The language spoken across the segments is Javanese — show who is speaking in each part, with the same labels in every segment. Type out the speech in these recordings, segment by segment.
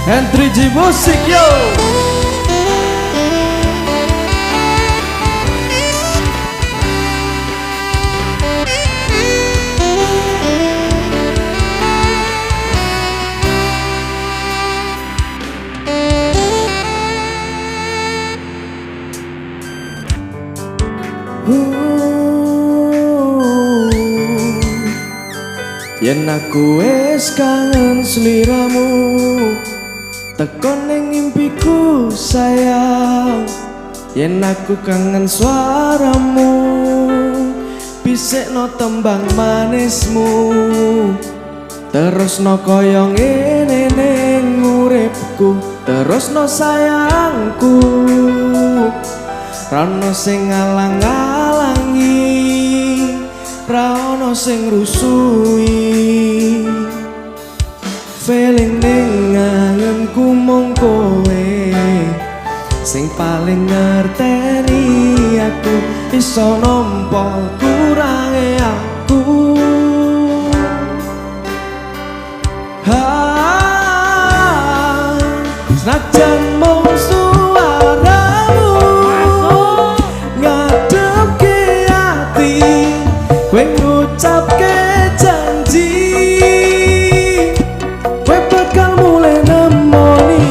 Speaker 1: N3G Musik yo. Yen aku wis kangen sliramu, teko ning impiku sayang. Yen aku kangen suaramu, pisikno tembang manismu. Terusno koyo ngene ning uripku, terusno sayangku. Ra ono sing ngalang-alangi, ra ono sing rusui. Feeling ning angenku mung kowe sing paling ngerteni aku, iso nampa kurange aku. Ha, senajan mung suaramu ngadepke ati, kowe ngucapke janji, kowe bakal mulai nemoni.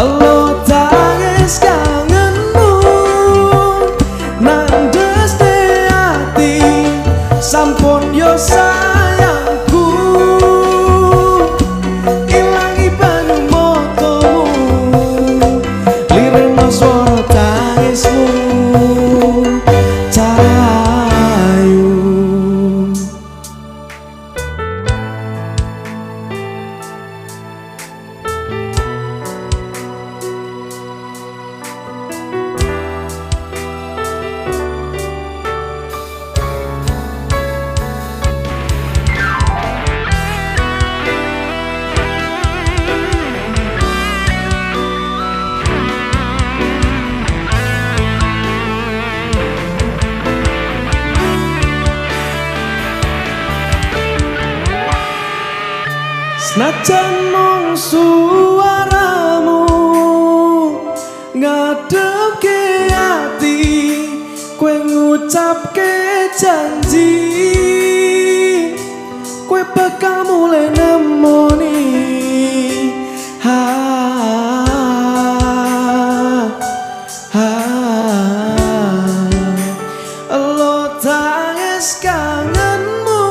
Speaker 1: Elo tangis kangenmu nandes ati, sampun yo sayangku. Ilangi banyu matamu, lireno swara tangismu cahayu. Senajan mung suaramu ngadepke ati, kowe ngucapke janji, kowe bakal mulai nemoni. Ha, ha, elo tangis kangenmu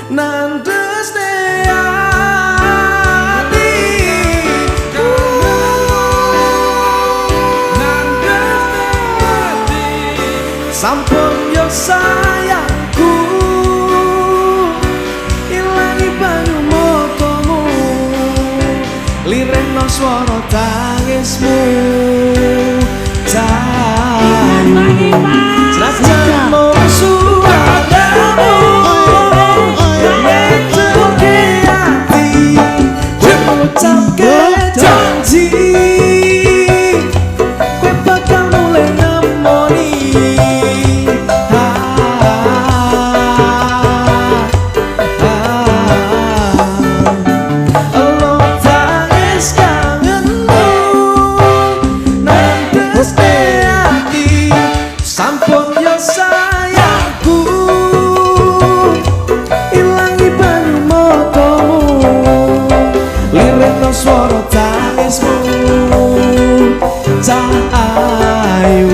Speaker 1: nandes ati, sampun yo sayangku. Ilangi banyu matamu, lireno swara tangismu cahayu. Senajan mung suaramu ngadepke ati, kowe ngucapke janji, kowe bakal mulai nemoni. Ha, ha, elo tangis kangenmu nandes ati, sampun yo sayangku. Ilangi banyu matamu, lireno swara tangismu cahayu.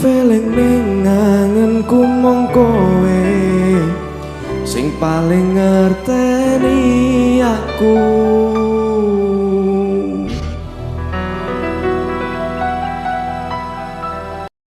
Speaker 1: Feeling ning angenku mung kowe sing paling ngerteni aku.